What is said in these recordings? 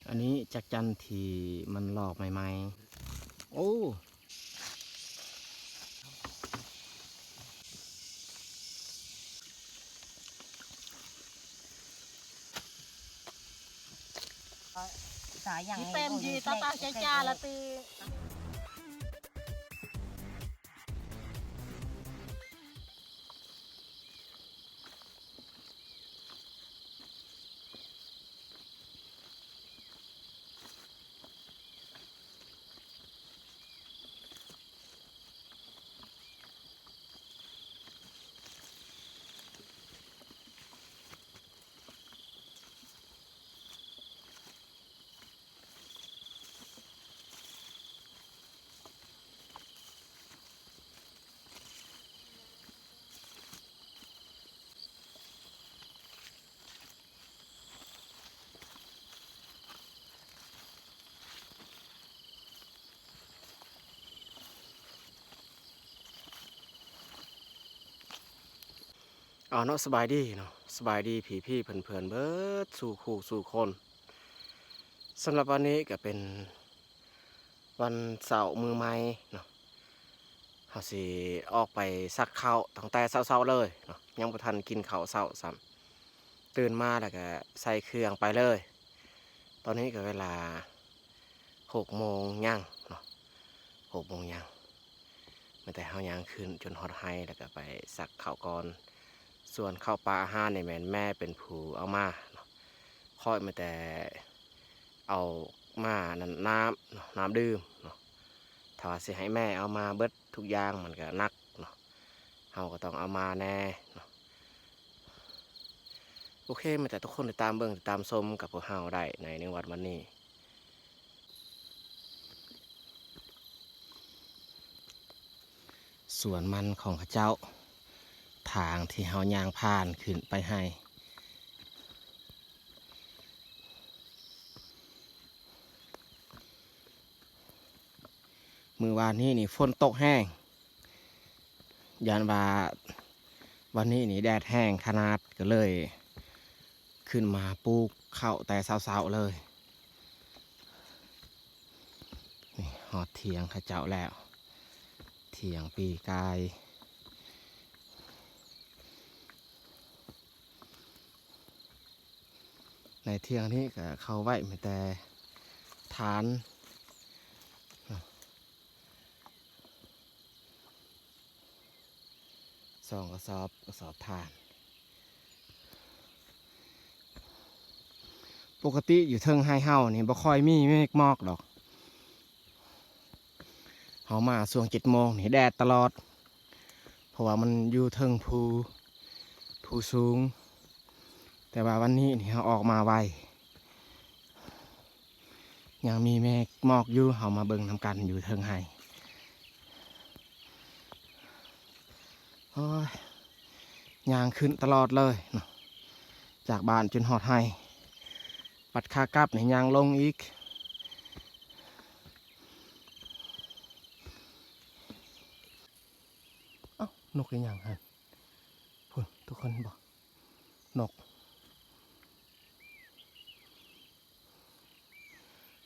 ອັນນີ້ຈັກຈັ່ນທີ່ມັນຫຼອກໃໝ່ໆ ໂອ້ ສາຍຫຍັງ Jipem ji tata caca lati. ເອົາເນາະ ສະບາຍດີເນາະ ສະບາຍດີພີ່ໆເພື່ອນໆເບິດສູ່ຄູ່ສູ່ຄົນ. ສຳລັບວັນນີ້ກໍເປັນວັນເສົາມື້ໃໝ່ເນາະ ເຮົາຊິອອກໄປສັກເຂົ້າຕັ້ງແຕ່ເຊົ້າໆເລີຍເນາະ ຍັງບໍ່ທັນກິນເຂົ້າເຊົ້າຊ້ຳ ຕື່ນມາແລ້ວກໍໃສ່ເຄື່ອງໄປເລີຍ. ຕອນນີ້ກໍເວລາຫົກໂມງຍັງເນາະ ຫົກໂມງຍັງ ມີແຕ່ເຮົາຍ່າງຂຶ້ນຈົນຮອດໄຮ່ ແລ້ວກໍໄປສັກເຂົ້າກ່ອນ. ສ່ວນເຂົ້າປາອາຫານນີ້ແມ່ນແມ່ເປັນຜູ້ເອົາມາເນາະ ຂ້ອຍມີແຕ່ເອົາມານັ້ນ ນ້ຳເນາະ ນ້ຳດື່ມເນາະ. ຖ້າວ່າຊິໃຫ້ແມ່ເອົາມາເບິດທຸກຢ່າງມັນກໍໜັກເນາະ ເຮົາກໍຕ້ອງເອົາມາແດ່ເນາະ. ໂອເຄ ມີແຕ່ທຸກຄົນຕິດຕາມເບິ່ງ ຕິດຕາມຊົມກັບພວກເຮົາໄດ້ໃນ ໃນວັນ ວັນນີ້. ສວນມັນຂອງເຂົາເຈົ້າ ທາງທີ່ເຮົາຍ່າງຜ່ານຂຶ້ນໄປໄຮ່. ມື້ວານນີ້ນີ້ຝົນຕົກແຮງ ຢ້ານວ່າວັນນີ້ນີ້ແດດແຮງຂະໜາດ ກໍເລີຍຂຶ້ນມາປູກເຂົ້າແຕ່ເຊົ້າໆເລີຍ. ນີ້ຮອດຖຽງເຂົາເຈົ້າແລ້ວ ຖຽງປີກາຍ. ໃນຖຽງນີ້ກໍເຂົາໄວ້ມີແຕ່ຖ່ານ ສອງກະສອບ ກະສອບຖ່ານ. ປົກກະຕິຢູ່ເທິງໄຮ່ເຮົານີ້ບໍ່ຄ່ອຍມີເມກໝອກດອກ. ເຮົາມາຊ່ວງເຈັດໂມງນີ້ແດດຕະຫຼອດ ເພາະວ່າມັນຢູ່ເທິງພູ ພູສູງ. ແຕ່ວ່າວັນນີ້ນີ້ເຮົາອອກມາໄວ ຍັງມີເມກໝອກຢູ່ ເຮົາມາເບິ່ງນຳກັນຢູ່ເທິງໄຮ່. ໂອ້ຍ ຍ່າງຂຶ້ນຕະຫຼອດເລີຍເນາະ ຈາກບ້ານຈົນຮອດໄຮ່ ບັດຂາກັບນີ້ຍ່າງລົງອີກ. ເອົ້າ ນົກອີຫຍັງຫັ້ນ? ພຸ້ນ ທຸກຄົນເຫັນບໍ່? ນົກ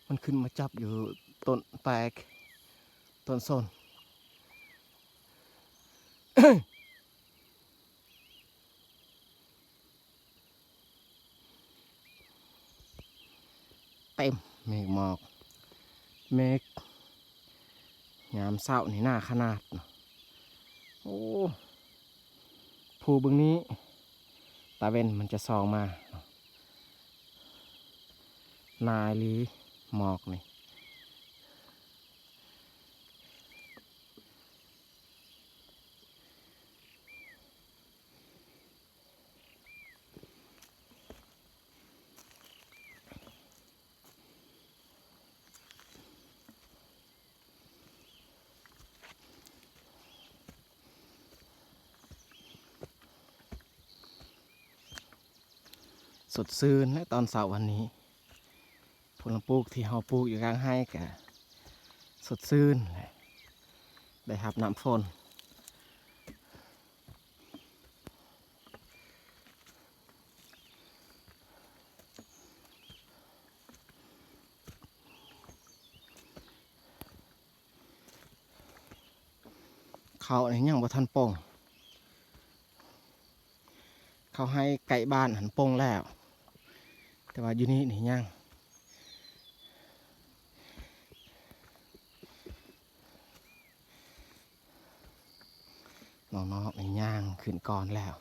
ມັນຂຶ້ນມາຈັບຢູ່ຕົ້ນແຕກ ຕົ້ນສົນ. ເຕັມເມກໝອກ ເມກຍາມເຊົ້ານີ້ໜາຂະໜາດເນາະ. ໂອ້ ພູເບື້ອງນີ້ຕາເວັນມັນຈະສ່ອງມາເນາະ ໜາອີ່ຫຼີໝອກນີ້. ສົດຊື່ນແຫຼະຕອນເຊົ້າວັນນີ້ ຜົນປູກທີ່ເຮົາປູກຢູ່ກາງໄຮ່ກະສົດຊື່ນແຫຼະ ໄດ້ຮັບນ້ຳຝົນ. ເຂົ້ານີ້ຍັງບໍ່ທັນປົ່ງ ເຂົ້າໄຮ່ໃກ້ບ້ານຫັ້ນປົ່ງແລ້ວ ແຕ່ວ່າຢູ່ນີ້ນີ້ຍັງ ນ້ອງໆນີ້ຍ່າງຂຶ້ນກ່ອນແລ້ວ.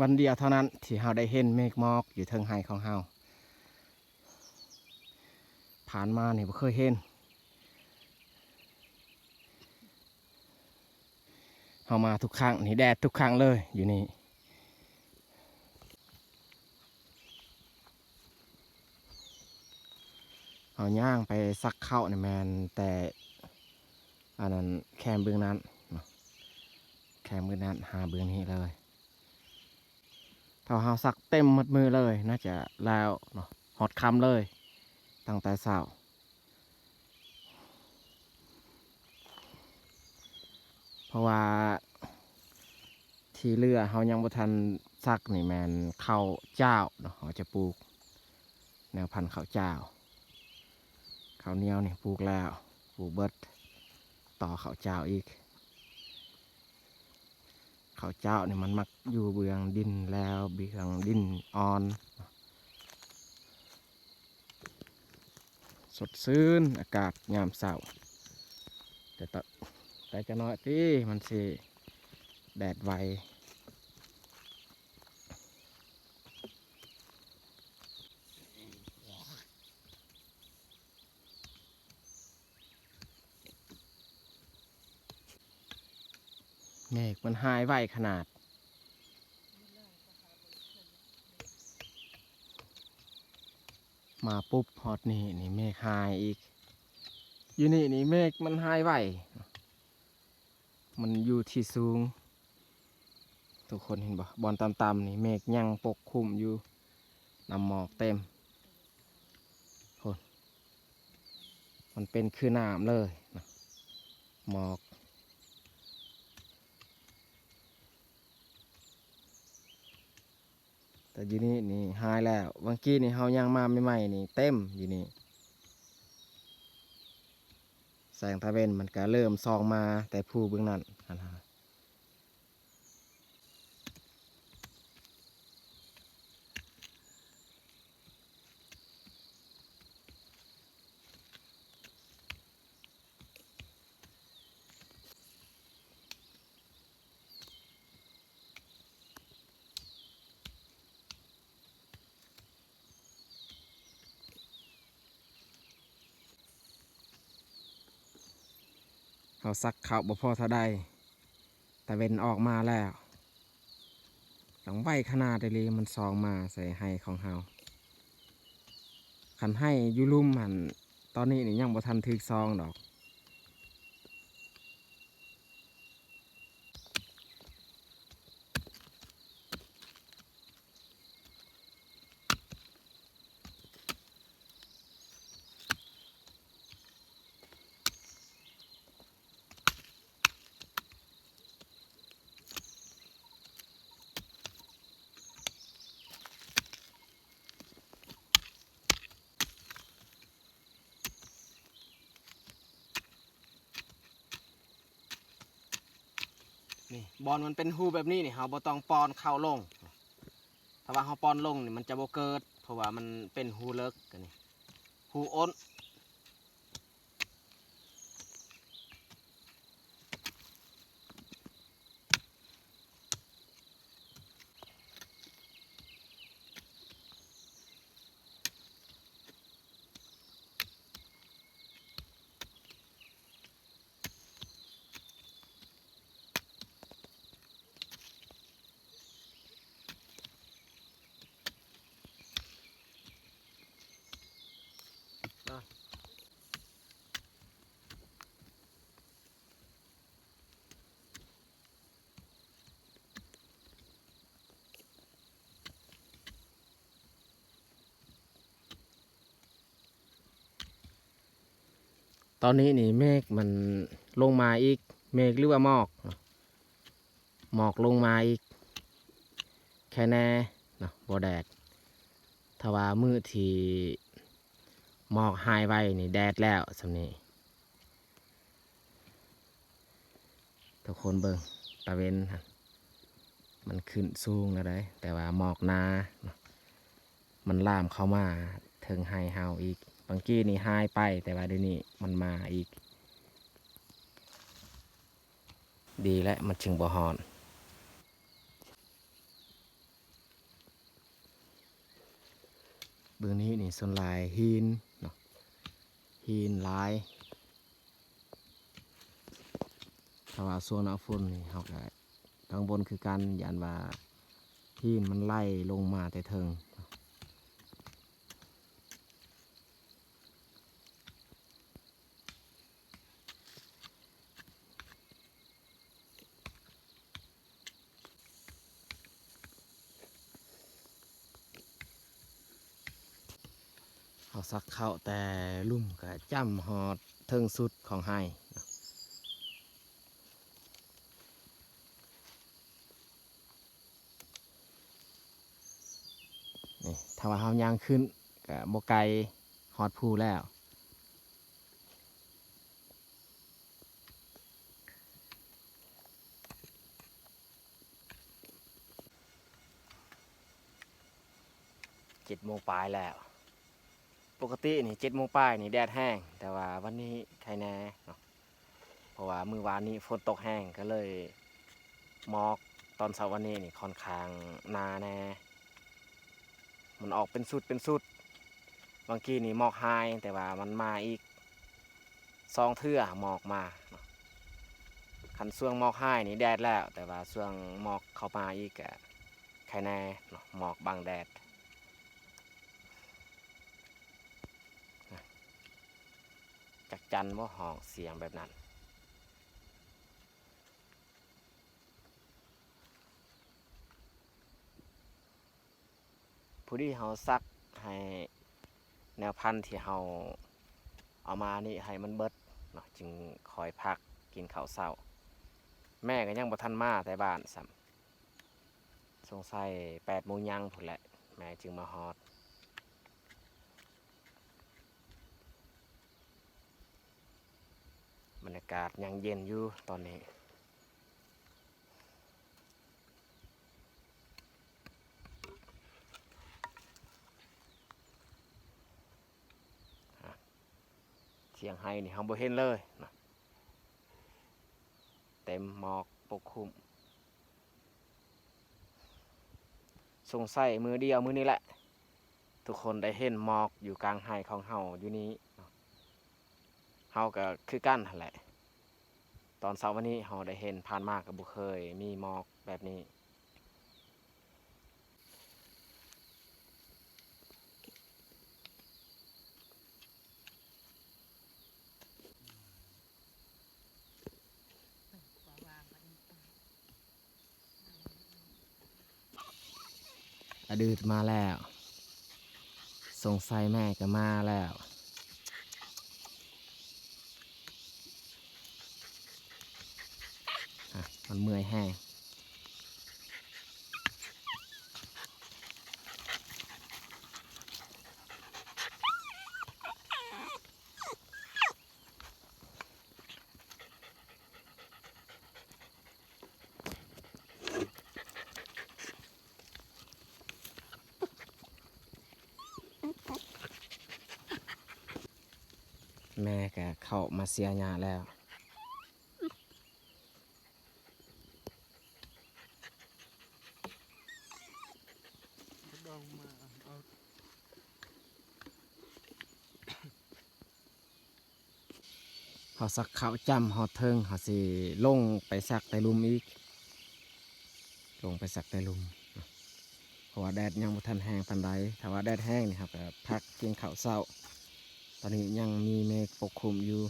ວັນດຽວເທົ່ານັ້ນທີ່ເຮົາໄດ້ເຫັນເມກໝອກຢູ່ເທິງໄຮ່ຂອງເຮົາ ຜ່ານມານີ້ບໍ່ເຄີຍເຫັນ. ເຮົາມາທຸກຄັ້ງນີ້ແດດທຸກຄັ້ງເລີຍຢູ່ນີ້. ເຮົາຍ່າງໄປສັກເຂົ້ານີ້ແມ່ນແຕ່ອັນນັ້ນແຄມເບື້ອງນັ້ນເນາະ ແຄມເບື້ອງນັ້ນຫາເບື້ອງນີ້ເລີຍ. ຖ້າເຮົາສັກເຕັມໝົດມື້ເລີຍ ໜ້າຈະແລ້ວເນາະ ຮອດຄ່ຳເລີຍ ຕັ້ງແຕ່ເຊົ້າ. ເພາະວ່າທີ່ເຫຼືອເຮົາຍັງບໍ່ທັນສັກນີ້ແມ່ນເຂົ້າຈ້າວເນາະ ເຮົາຈະປູກແນວພັນເຂົ້າຈ້າວ. ເຂົ້າໜຽວນີ້ປູກແລ້ວ ປູກເບິດ ຕໍ່ເຂົ້າຈ້າວອີກ. ເຂົ້າຈ້າວນີ້ມັນມັກຢູ່ເບື້ອງດິນແລ້ວ ເບື້ອງດິນອ່ອນ. ສົດຊື່ນອາກາດຍາມເຊົ້າ ແຕ່ຕອນ ແຕ່ຈັກໜ້ອຍຕິມັນຊິແດດໄວ. ເມກມັນຫາຍໄວຂະໜາດ. ມາປຸບຮອດນີ້ນີ້ເມກຫາຍອີກ. ຢູ່ນີ້ນີ້ເມກມັນຫາຍໄວ ມັນຢູ່ທີ່ສູງ ທຸກຄົນເຫັນບໍ່ ບ່ອນຕ່ຳໆນີ້ເມກຍັງປົກຄຸມຢູ່ ນ້ຳໝອກເຕັມພຸ້ນ. ມັນເປັນຄືນ້ຳເລີຍນະ ໝອກ. ແຕ່ຢູ່ນີ້ນີ້ຫາຍແລ້ວ. ຫວ່າງກີ້ນີ້ເຮົາຍ່າງມາໃໝ່ໆນີ້ເຕັມຢູ່ນີ້. ແສງຕາເວັນມັນກະເລີ່ມສ່ອງມາແຕ່ພູເບື້ອງນັ້ນຫັ້ນນະ. ເຮົາສັກເຂົ້າບໍ່ພໍເທົ່າໃດ ຕາເວັນອອກມາແລ້ວ. ຕ້ອງໄວຂະໜາດອີ່ຫຼີ ມັນສ່ອງມາໃສ່ໄຮ່ຂອງເຮົາ. ຄັນໄຮ່ຢູ່ລຸ່ມຫັ້ນ ຕອນນີ້ນີ້ຍັງບໍ່ທັນຖືກສ່ອງດອກ. ນີ້ ບ່ອນມັນເປັນຮູແບບນີ້ນີ້ ເຮົາບໍ່ຕ້ອງປ້ອນເຂົ້າລົງ ຖ້າວ່າເຮົາປ້ອນລົງນີ້ມັນຈະບໍ່ເກີດ ເພາະວ່າມັນເປັນຮູເລິກ ອັນນີ້ຮູອົດ. ຕອນນີ້ນີ້ເມກມັນລົງມາອີກ ເມກ ຫຼືວ່າໝອກ ໝອກລົງມາອີກ. ແຄ ແນ່ເນາະ ບໍ່ແດດ. ຖ້າວ່າມື້ທີ່ໝອກຫາຍໄວນີ້ແດດແລ້ວ ສ່ຳນີ້ ທຸກຄົນເບິ່ງ ຕາເວັນຫັ້ນ ມັນຂຶ້ນສູງແລ້ວໃດ໋ ແຕ່ວ່າໝອກໜາເນາະ ມັນລາມເຂົ້າມາເທິງໄຮ່ເຮົາອີກ. ບາງກີ້ນີ້ຫາຍໄປ ແຕ່ວ່າດຽວນີ້ມັນມາອີກ. ດີແລ້ວ ມັນຈຶ່ງບໍ່ຮ້ອນ. ເບື້ອງນີ້ນີ້ ສ່ວນຫຼາຍຫີນເນາະ ຫີນຫຼາຍ. ຖ້າວ່າຊ່ວງໜ້າຝົນນີ້ ເຮົາກໍກັງວົນຄືກັນ ຢ້ານວ່າຫີນມັນໄຫຼລົງມາແຕ່ເທິງ. ເຮົາສັກເຂົ້າແຕ່ລຸ່ມກະຈ້ຳຮອດເທິງສຸດຂອງໄຮ່ເນາະ. ນີ້ ຖ້າວ່າເຮົາຍ່າງຂຶ້ນກະບໍ່ໄກ ຮອດພູແລ້ວ. ເຈັດໂມງປາຍແລ້ວ. ປົກກະຕິນີ້ເຈັດໂມງປາຍນີ້ແດດແຮງ ແຕ່ວ່າວັນນີ້ໄຄແນ່ເນາະ ເພາະວ່າມື້ວານນີ້ຝົນຕົກແຮງ ກໍເລີຍໝອກຕອນເຊົ້າວັນນີ້ນີ້ຄ່ອນຂ້າງໜາແນ່. ມັນອອກເປັນຊຸດເປັນຊຸດ. ບາງກີ້ນີ້ໝອກຫາຍ ແຕ່ວ່າມັນມາອີກສອງເທື່ອໝອກມາເນາະ. ຄັນຊ່ວງໝອກຫາຍນີ້ແດດແລ້ວ ແຕ່ວ່າຊ່ວງໝອກເຂົ້າມາອີກກະໄຄແນ່ເນາະ ໝອກບັງແດດ. ຈັກຈັນບໍ່ຮ້ອງສຽງແບບນັ້ນ. ພໍດີເຮົາສັກໃຫ້ແນວພັນທີ່ເຮົາເອົາມານີ້ໃຫ້ມັນເບິດເນາະ ຈຶ່ງຄ່ອຍພັກກິນເຂົ້າເຊົ້າ. ແມ່ກໍຍັງບໍ່ທັນມາແຕ່ບ້ານຊ້ຳ. ສົງໄສແປດໂມງຍັງພຸ້ນແຫຼະ ແມ່ຈຶ່ງມາຮອດ. ບັນຍາກາດຍັງເຢັນຢູ່ຕອນນີ້. ທຽງໄຮ່ນີ້ເຮົາບໍ່ເຫັນເລີຍນະ ເຕັມໝອກປົກຄຸມ. ສົງໄສມື້ດຽວມື້ນີ້ແຫຼະ ທຸກຄົນໄດ້ເຫັນໝອກຢູ່ກາງໄຮ່ຂອງເຮົາຢູ່ນີ້ເນາະ. ເຮົາກໍຄືກັນຫັ້ນແຫຼະ ຕອນເຊົ້າວັນນີ້ເຮົາໄດ້ເຫັນ ຜ່ານມາກໍບໍ່ເຄີຍມີໝອກແບບນີ້. ອະດືດມາແລ້ວ ສົງໄສແມ່ກໍມາແລ້ວ. ອະ ມັນເມື່ອຍແຮງ. ແມ່ກໍເຂົ້າມາເສຍຫຍ້າແລ້ວ. ເຮົາສັກເຂົ້າຈ້ຳຮອດເທິງ ເຮົາຊິລົງໄປສັກໃຕ້ລຸ່ມອີກ ລົງໄປສັກໃຕ້ລຸ່ມ ເພາະວ່າແດດຍັງບໍ່ທັນແຮງປານໃດ. ຖ້າວ່າແດດແຮງນີ້ ເຮົາກໍພັກກິນເຂົ້າເຊົ້າ. ຕອນນີ້ຍັງມີເມກປົກຄຸມຢູ່.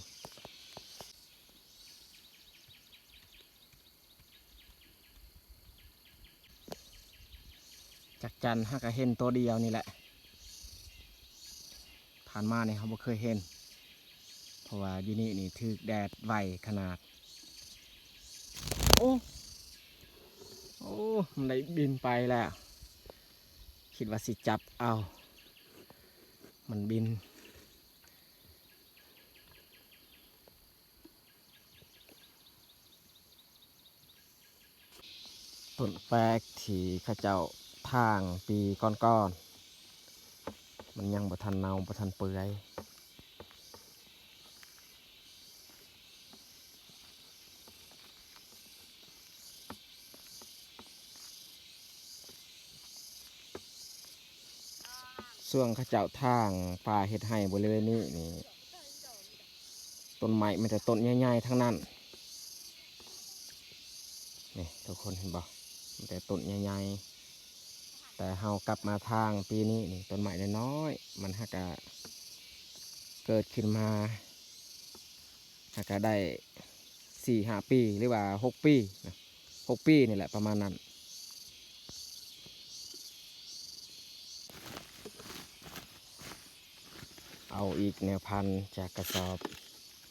ຈັກຈັນເຮົາກໍເຫັນໂຕດຽວນີ້ແຫຼະ ຜ່ານມານີ້ເຮົາບໍ່ເຄີຍເຫັນ ເພາະວ່າຢູ່ນີ້ນີ້ຖືກແດດໄວຂະໜາດ. ໂອ້ ໂອ້ ມັນໄດ້ບິນໄປແລ້ວ. ຄິດວ່າຊິຈັບເອົາ ມັນບິນ. ຕົ້ນແປກທີ່ເຂົາເຈົ້າຖາງປີກ່ອນໆ ມັນຍັງບໍ່ທັນເນົ່າ ບໍ່ທັນເປື່ອຍ. ຊ່ວງເຂົາເຈົ້າຖາງປ່າເຮັດໄຮ່ບໍລິເວນນີ້ນີ້ ຕົ້ນໄມ້ມີແຕ່ຕົ້ນໃຫຍ່ໆທັງນັ້ນ. ນີ້ທຸກຄົນເຫັນບໍ່? ມີແຕ່ຕົ້ນໃຫຍ່ໆ. ແຕ່ເຮົາກັບມາທາງປີນີ້ນີ້ ຕົ້ນໄມ້ນ້ອຍໆ ມັນຫາກະເກີດຂຶ້ນມາ ຫາກະໄດ້ສີ່ຫ້າປີ ຫຼືວ່າຫົກປີນະ ຫົກປີນີ້ແຫຼະ ປະມານນັ້ນ. ເອົາອີກແນວພັນຈາກກະສອບ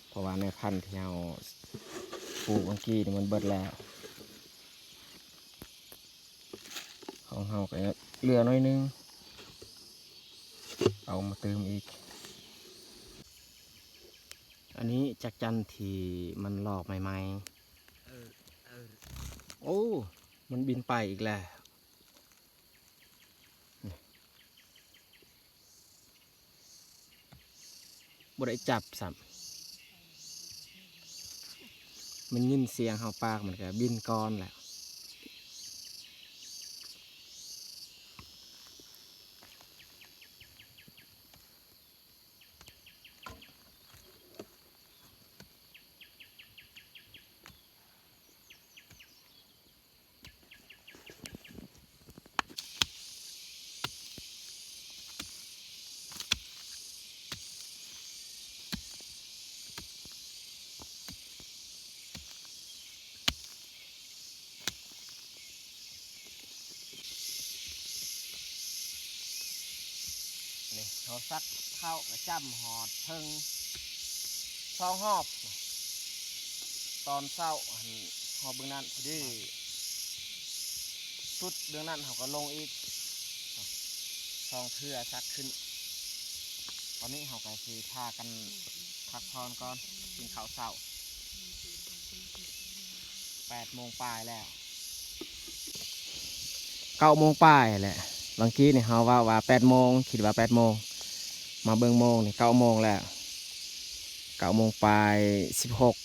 ເພາະວ່າແນວພັນທີ່ເຮົາປູກເມື່ອກີ້ນີ້ມັນເບິດແລ້ວ. ຂອງເຮົາກໍເຫຼືອໜ້ອຍໜຶ່ງ ເອົາມາຕື່ມອີກ. ອັນນີ້ຈັກຈັ່ນທີ່ມັນຫຼອກໃໝ່ໆ. ໂອ້ ມັນບິນໄປອີກແລ້ວ. ບໍ່ໄດ້ຈັບຊ້ຳ ມັນຍິນສຽງເຮົາປາກ ມັນກະບິນກ່ອນແລ້ວ. ນີ້ເຮົາສັກເຂົ້າກະຈ້ຳຮອດເທິງສອງຮອບ. ຕອນເຊົ້າຫັ້ນຮອບເບື້ອງນັ້ນພໍດີ ສຸດເບື້ອງນັ້ນເຮົາກໍລົງອີກສອງເທື່ອສັກຂຶ້ນ. ຕອນນີ້ເຮົາກໍຊິພາກັນພັກຜ່ອນກ່ອນ ກິນເຂົ້າເຊົ້າ. ແປດໂມງປາຍແລ້ວ ເກົ້າໂມງປາຍແຫຼະ. ບາງກີ້ນີ້ເຮົາເວົ້າວ່າແປດໂມງ ຄິດວ່າແປດໂມງ ມາເບິ່ງໂມງນີ້ເກົ້າໂມງແລ້ວ ເກົ້າໂມງປາຍສິບຫົກ.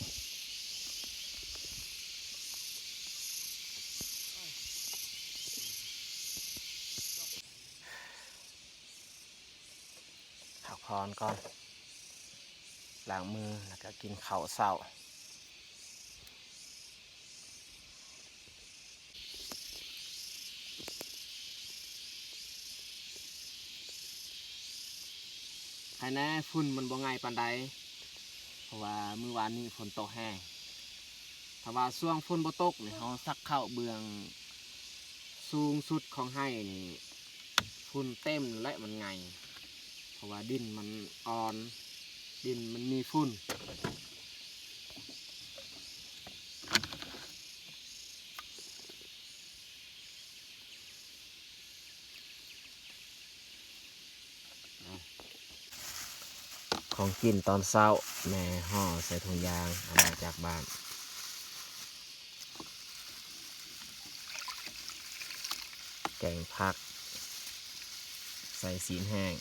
ພັກຜ່ອນກ່ອນ ລ້າງມື ແລ້ວກະກິນເຂົ້າເຊົ້າ. ໃຄແນ່ ຝຸ່ນມັນບໍ່ໄງປານໃດ ເພາະວ່າມື້ວານນີ້ຝົນຕົກແຮງ. ຖ້າວ່າຊ່ວງຝົນບໍ່ຕົກນີ້ ເຮົາສັກເຂົ້າເບື້ອງສູງສຸດຂອງໄຮ່ນີ້ ຝຸ່ນເຕັມແຫຼະ ມັນໄງ ເພາະວ່າດິນມັນອ່ອນ ດິນມັນມີຝຸ່ນ. ຂອງກິນຕອນເຊົ້າ ແມ່ຫໍ່ໃສ່ຖົງຢາງ ເອົາມາຈາກບ້ານ. ແກງຜັກ ໃສ່ຊີ້ນແຫ້ງ.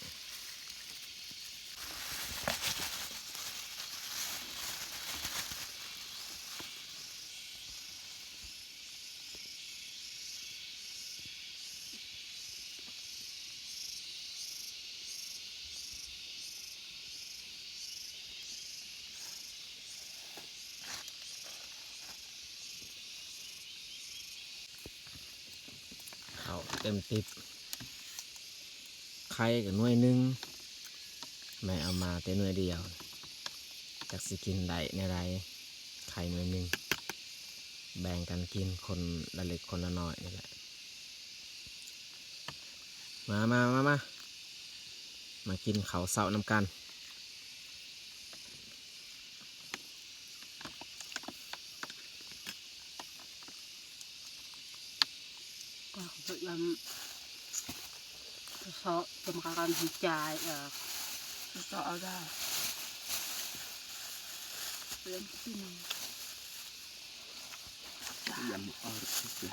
ເຂົ້າເຕັມຕິບ ໄຂ່ກໍໜ່ວຍໜຶ່ງ ແມ່ເອົາມາແຕ່ໜ່ວຍດຽວ ຈັກຊິກິນໄດ້ແນວໃດ ໄຂ່ໜ່ວຍໜຶ່ງ ແບ່ງກັນກິນຄົນລະເລັກຄົນລະນ້ອຍນີ້ແຫຼະ. ມາ ມາ ມາ ມາ ມາກິນເຂົ້າເຊົ້ານຳກັນ. ປາກເພິ່ນລຳ ເພາະສຳຄັນຄືຈ່າຍ ເອີ ຕໍ່ເອົາໄດ້ ເລື່ອງກິນ ຢາມອອກ ຈຳຈ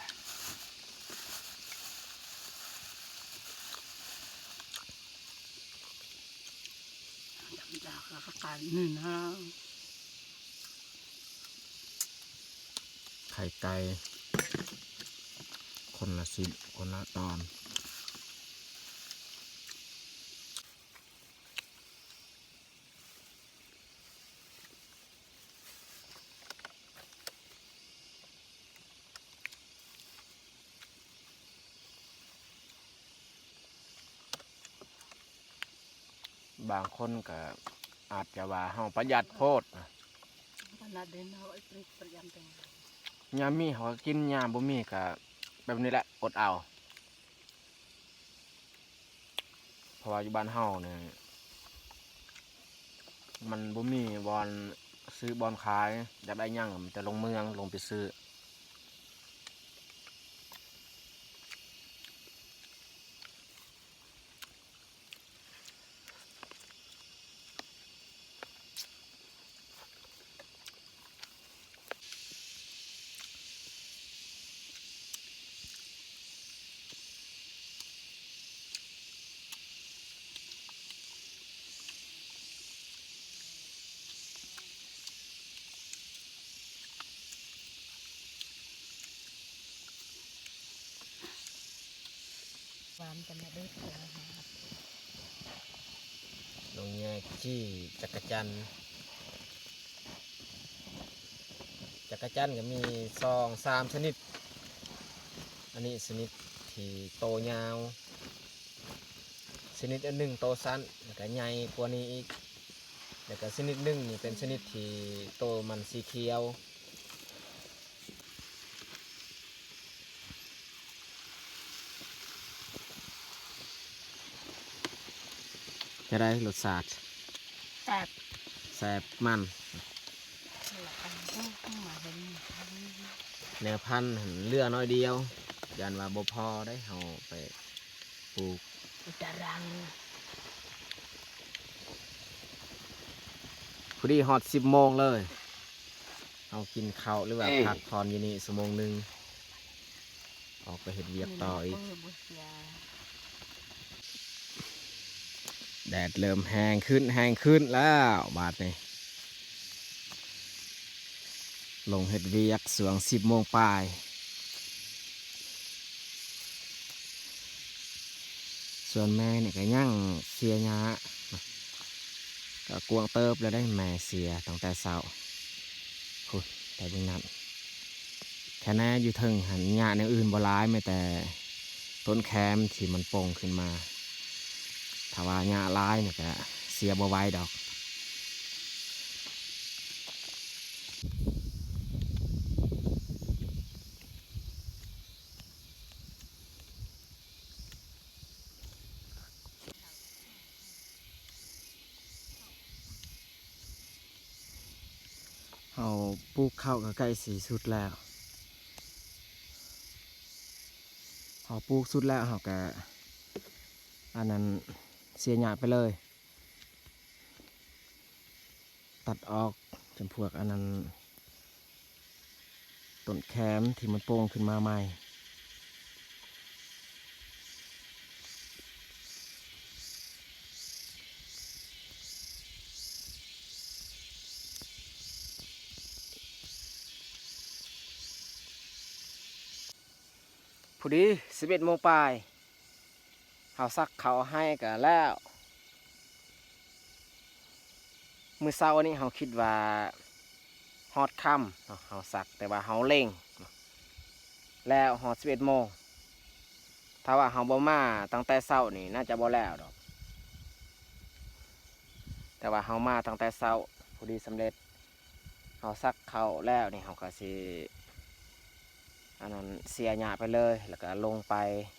າກການນີ້ນະ. ໄຂ່ໄກ່ ຄົນລະຊິ້ນ ຄົນລະຕອນ. ບາງຄົນກໍອາດຈະວ່າເຮົາປະຢັດໂພດນະ. ຍາມມີເຮົາກໍກິນ, ຍາມບໍ່ມີກໍແບບນີ້ແຫຼະ ອົດເອົາ. ເພາະວ່າຢູ່ບ້ານເຮົານີ້ ມັນບໍ່ມີບ່ອນຊື້ບ່ອນຂາຍ, ຢາກໄດ້ຫຍັງກໍມີແຕ່ລົງເມືອງ ລົງໄປຊື້. ຫວານກັນນະເດີ້. ນ້ອງແຍກຊີ້ຈັກກະຈັນ. ຈັກກະຈັນກໍມີສອງສາມຊະນິດ. ອັນນີ້ຊະນິດທີ່ໂຕຍາວ, ຊະນິດອັນໜຶ່ງໂຕສັ້ນ ແລ້ວກໍໃຫຍ່ກວ່ານີ້ອີກ, ແລ້ວກໍຊະນິດໜຶ່ງນີ້ເປັນຊະນິດທີ່ໂຕມັນສີຂຽວ. ຈະໄດ້ລົດຊາດ ແຊບ ແຊບມັນ. ແນວພັນຫັ້ນເຫຼືອໜ້ອຍດຽວ, ຢ້ານວ່າບໍ່ພໍໄດ໋ ເຮົາໄປ ປູກຕາລາງ. ພໍດີຮອດສິບໂມງເລີຍ. ເຮົາກິນເຂົ້າ ຫຼືວ່າ ເອີ ພັກຜ່ອນຢູ່ນີ້ຊົ່ວໂມງໜຶ່ງ, ອອກໄປເຮັດວຽກຕໍ່ອີກ. ແດດເລີ່ມແຮງຂຶ້ນ ແຮງຂຶ້ນແລ້ວບາດນີ້. ລົງເຮັດວຽກຊ່ວງສິບໂມງປາຍ. ສ່ວນແມ່ນີ້ກໍຍັງເສຍຫຍ້າ, ກໍກວາງເຕີບແລ້ວໄດ໋ ແມ່ເສຍຕັ້ງແຕ່ເຊົ້າ. ພຸ້ນ ໄປເບິ່ງນັ້ນ ແຄ່ແນ່ຢູ່ເທິງຫັ້ນ ຫຍ້າແນວອື່ນບໍ່ຫຼາຍ, ມີແຕ່ຕົ້ນແຄມທີ່ມັນປົ່ງຂຶ້ນມາ. ຖ້າວ່າຫຍ້າຫຼາຍນີ້ກະເສຍບໍ່ໄຫວດອກ. ເຮົາປູກເຂົ້າກໍໃກ້ຊິສຸດແລ້ວ. ເຮົາປູກສຸດແລ້ວ ເຮົາກະ ອັນນັ້ນ ເສຍຫຍ້າໄປເລີຍ. ຕັດອອກຈຳພວກອັນນັ້ນ ຕົ້ນແຄມທີ່ມັນໂປ່ງຂຶ້ນມາໃໝ່. ພໍດີສິບເອັດໂມງປາຍ ເຮົາສັກເຂົ້າໄຮ່ກະແລ້ວ. ມື້ເຊົ້ານີ້ເຮົາຄິດວ່າຮອດຄ່ຳເນາະ ເຮົາສັກ, ແຕ່ວ່າເຮົາເລັ່ງເນາະ ແລ້ວຮອດສິບເອັດໂມງ. ຖ້າວ່າເຮົາບໍ່ມາຕັ້ງແຕ່ເຊົ້ານີ້ ໜ້າຈະບໍ່ແລ້ວດອກ, ແຕ່ວ່າເຮົາມາຕັ້ງແຕ່ເຊົ້າ ພໍດີສຳເລັດ. ເຮົາສັກເຂົ້າແລ້ວນີ້ ເຮົາກໍຊິ ອັນນັ້ນ ເສຍຫຍ້າໄປເລີຍ ແລ້ວກໍລົງໄປ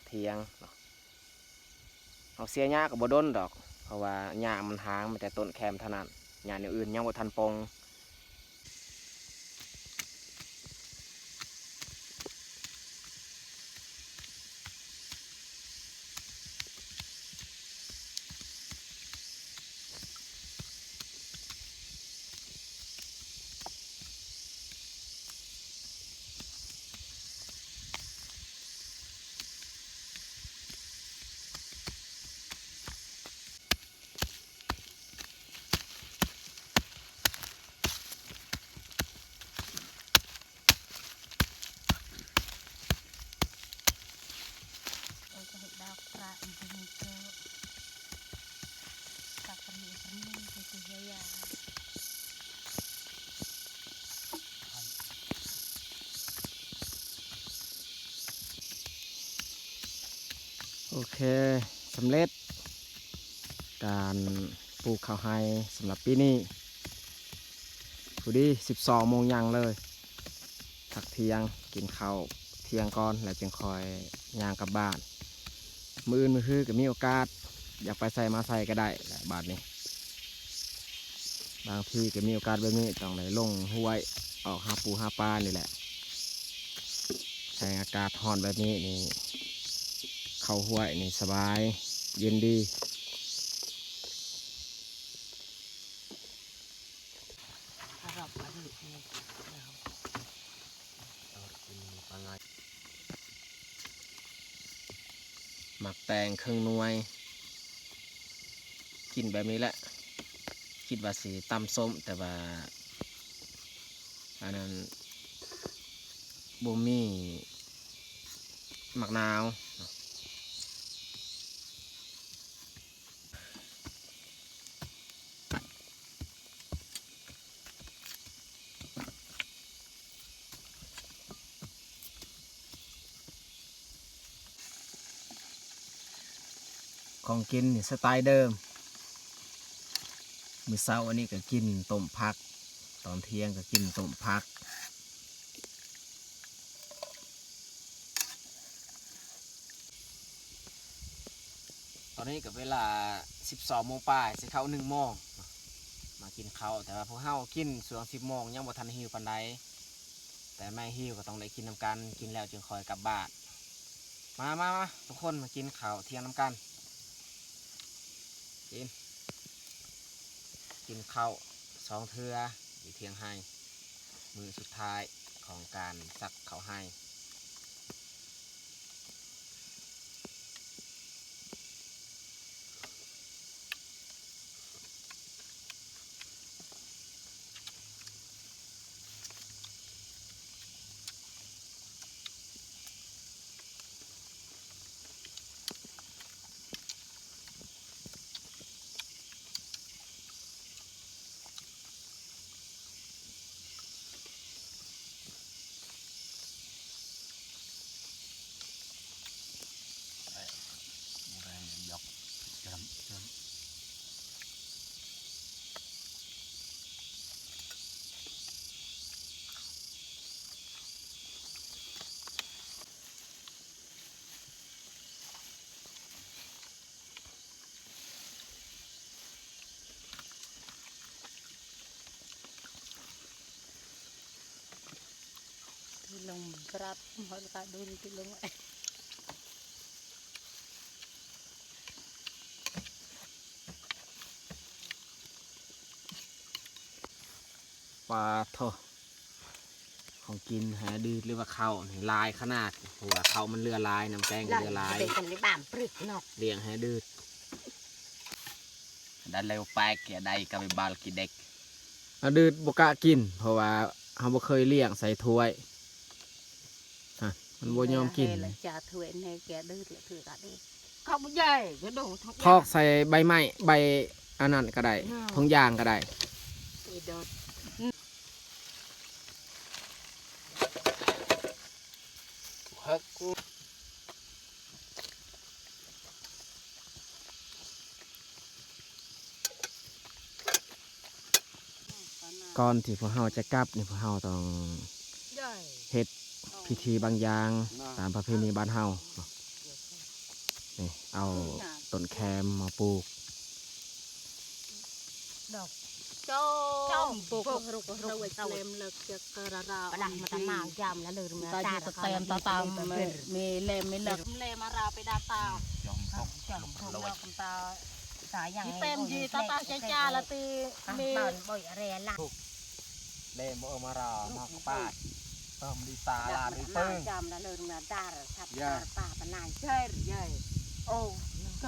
ຖຽງເນາະ. ເຮົາເສຍຫຍ້າກໍບໍ່ດົນດອກ ເພາະວ່າຫຍ້າມັນຫາງ ມີແຕ່ຕົ້ນແຄມເທົ່ານັ້ນ, ຫຍ້າແນວອື່ນຍັງບໍ່ທັນປົ່ງ. ໂອເຄ ສຳເລັດການປູກເຂົ້າໄຮ່ສຳລັບປີນີ້. ພໍດີສິບສອງໂມງຍ່າງເລີຍ ພັກທ່ຽງ ກິນເຂົ້າທ່ຽງກ່ອນ ແລ້ວຈຶ່ງຄ່ອຍຍ່າງກັບບ້ານ. ມື້ອື່ນມື້ຮືກໍມີໂອກາດ ຢາກໄປໃສມາໃສກໍໄດ້ແຫຼະບາດນີ້. ບາງທີກໍມີໂອກາດແບບນີ້ ຕ້ອງໄດ້ລົງຫ້ວຍ ອອກຫາປູຫາປານີ້ແຫຼະ. ແສງອາກາດຮ້ອນແບບນີ້ນີ້ ເຂົ້າຫ້ວຍນີ້ສະບາຍ ເຢັນດີ. ໝາກແຕງເຄິ່ງໜ່ວຍ ກິນແບບນີ້ແຫຼະ. ຄິດວ່າຊິຕຳສົ້ມ ແຕ່ວ່າ ອັນນັ້ນ ບໍ່ມີໝາກນາວ. ຂອງກິນນີ້ສະໄຕເດີມ. ມື້ເຊົ້າອັນນີ້ກໍກິນຕົ້ມຜັກ, ຕອນທ່ຽງກໍກິນຕົ້ມຜັກ. ຕອນນີ້ກໍເວລາສິບສອງໂມງປາຍ ຊິເຂົ້າໜຶ່ງໂມງ ມາກິນເຂົ້າ. ແຕ່ວ່າພວກເຮົາກິນຊ່ວງສິບໂມງ ຍັງບໍ່ທັນຫິວປານໃດ. ແຕ່ມາຫິວກໍຕ້ອງໄດ້ກິນນຳກັນ, ກິນແລ້ວຈຶ່ງຄ່ອຍກັບບ້ານ. ມາ ມາ ມາ ທຸກຄົນມາກິນເຂົ້າທ່ຽງນຳກັນ. ກິນ ກິນເຂົ້າສອງເທື່ອຢູ່ທ່ຽງໄຮ່ ມື້ສຸດທ້າຍຂອງການສັກເຂົ້າໄຮ່. Tulung berat, mau tak dulu tulung. ປາໂທ້ ຂອງກິນແຮດືດ ຫຼືວ່າເຂົ້ານີ້ຫຼາຍຂະໜາດ ເພາະວ່າເຂົ້າມັນເຫຼືອຫຼາຍ ນ້ຳແກງກໍເຫຼືອຫຼາຍ ເປັນຄົນທີ່ບ້ານປຶກເນາະ ລ້ຽງແຮດືດ. ໄດ້ເລັວແປກ ເກຍໄດ້ກະໄປບາລກິເດັກ ອາ ດືດບໍ່ກະກິນ ເພາະວ່າເຮົາບໍ່ເຄີຍລ້ຽງໃສ່ຖ້ວຍ. ຮະ ມັນບໍ່ຍອມກິນ ຈາຖ້ວຍແນ່ ແກະດືດລະຖືກອະດີ. ເຂົ້າບໍ່ໃຫຍ່ ກະໂດດ ພອກໃສ່ໃບໄມ້ ໃບອັນນັ້ນກະໄດ້ ຖົງຢາງກະໄດ້. ກ່ອນທີ່ພວກເຮົາຈະກັບນີ້ ພວກເຮົາຕ້ອງເຮັດພິທີບາງຢ່າງຕາມປະເພນີບ້ານເຮົາ. ນີ້ ເອົາຕົ້ນແຄມມາປູກ. ດອກ ຈອມ ຈອມ ປູກ ເລິກ ເລິກ ເລັມ ເລິກ ຈະກະລາ ປະດັງມາຕະມາ ຈຳລະເລີ ຕາ ຕາ ຕາ ຕາ ເມ ເມ ເລັມ ເມ ເລິກ ເລັມ ມາລາ ໄປດາຕາ ຈອມ ຈອມ ເລິກ ຕາ ສາຍຍັງ ເຕັມ ຈີ ຕາ ຕາ ຈາ ຈາ ລະຕີ ເມ ເມ ເລີມ ເອີ ມາຣາ ມາກະປາດ ເຕີມດີຕາລາດີປຶງ ຈຳລະເລີນມາດາຣ ທັບຕາປາປະນາຍເຊີຍ ໂອ ຕ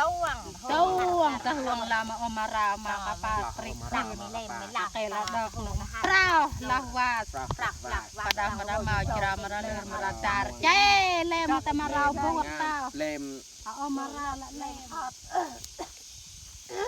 ະຫວງ ຕະຫວງ ຕະຫວງ ລາມາ ອອມມາຣາ ມາກະປາດ ຕຣິກ ເຕັມເລັມ ເມລາ ເກລາ ດອກ ນະ ປາວ ລາວາ ປະດາມາດາມາ ຈຣາມາຣາເລີນມາລາດາຣ ເຈ ເລັມ ຕະມາຣາ ໂບດຕາ ເລັມ ອາ ອອມມາຣາ ລະເລັມ ອ